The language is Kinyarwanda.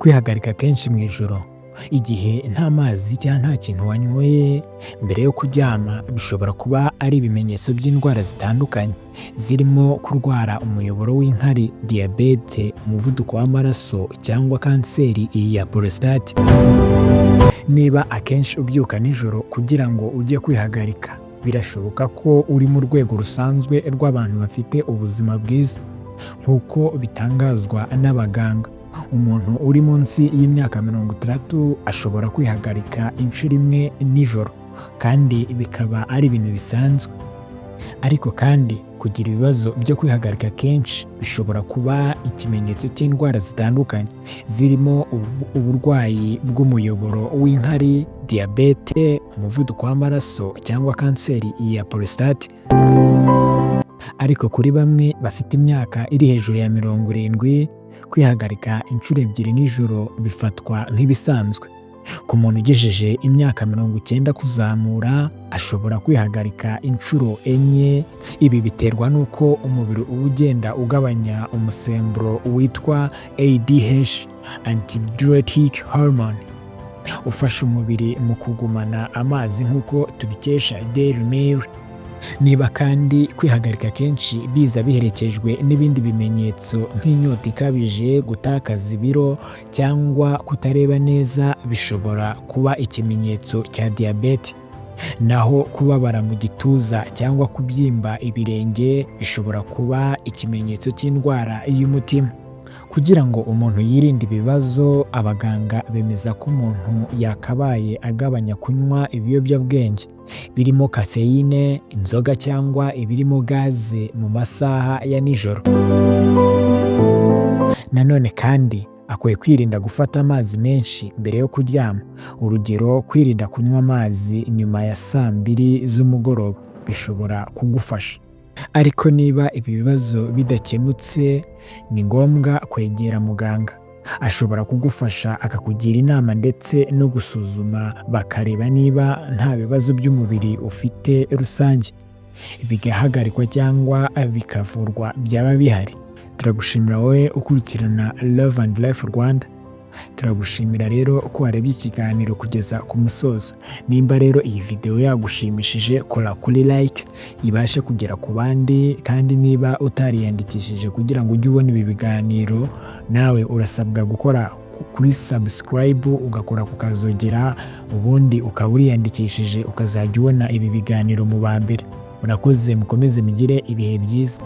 Kwihagarika kenshi mu ijoro igihe nta mazi cyangwa nta kintu wanyoye mbere yo kuryama bishobora kuba ari ibimenyetso by'indwara zitandukanye zirimo kurwara umuyoboro w'inkari, diyabete, umuvuduko w'amaraso cyangwa kanseri ya porositate. Niba akenshi ubyuka nijoro kugira ngo ujye kwihagarika, birashoboka ko uri mu rwego rusanzwe rw'abantu bafite ubuzima bwiza, nk'uko bitangazwa n'abaganga. Umuntu uri munsi y'imyaka 60 ashobora kwihagarika inshuro imwe nijoro kandi bikaba ari ibintu bisanzwe. Ariko kandi, kugira ibibazo byo kwihagarika kenshi bishobora kuba ikimenyetso cy'indwara zitandukanye zirimo uburwayi bw'umuyoboro w'inkari, diyabete, umuvuduko w'amaraso cyangwa kanseri ya porositate. Ariko kuri bamwe bafite imyaka iri hejuru ya 70, kwihagarika inshuro ebyiri nijoro bifatwa nk'ibisanzwe. Ku muntu ugejeje imyaka 90 kuzamura, ashobora kwihagarika inshuro enye. Ibi biterwa n'uko umubiri uba ugenda ugabanya umusemburo witwa ADH, antidiuretic hormone, ufasha umubiri mu kugumana amazi, nk'uko tubikesha Daily Mail. Niba kandi kwihagarika kenshi biza biherekejwe n'ibindi bimenyetso nk'inyota ikabije, gutakaza ibiro cyangwa kutareba neza, bishobora kuba ikimenyetso cya diyabete. Naho kubabara mu gituza cyangwa kubyimba ibirenge bishobora kuba ikimenyetso cy'indwara y'umutima. Kugira ngo umuntu yirinde ibibazo, abaganga bemeza ko umuntu yakabaye agabanya kunywa ibiyobyabwenge birimo kafeyine, inzoga cyangwa ibirimo gaze mu masaha ya nijoro. Nanone kandi akwiye kwirinda gufata amazi menshi mbere yo kuryama. Urugero, kwirinda kunywa amazi nyuma ya saa 2 z'umugoroba bishobora kugufasha. Ariko niba ibi bibazo bidakemutse, ni ngombwa kwegera muganga. Ashobora kugufasha, akakugira inama ndetse no gusuzuma bakareba niba nta bibazo by'umubiri ufite rusange, bigahagarikwa cyangwa bikavurwa byaba bihari. Turagushimira wowe ukurikirana Love and Life Rwanda. Turagushimira rero ko warebye ikiganiro kugeza ku musozo. Nimba rero iyi videwo yagushimishije, kora kuri like ibashe kugera ku bandi. Kandi niba utariyandikishije kugira ngo ujye ubona ibi biganiro, nawe urasabwa gukora kuri subscribe, ugakora ku kazogera, ubundi ukaba uriyandikishije, ukazajya ubona ibi biganiro mu ba mbere. Murakoze, mukomeze mugire ibihe byiza.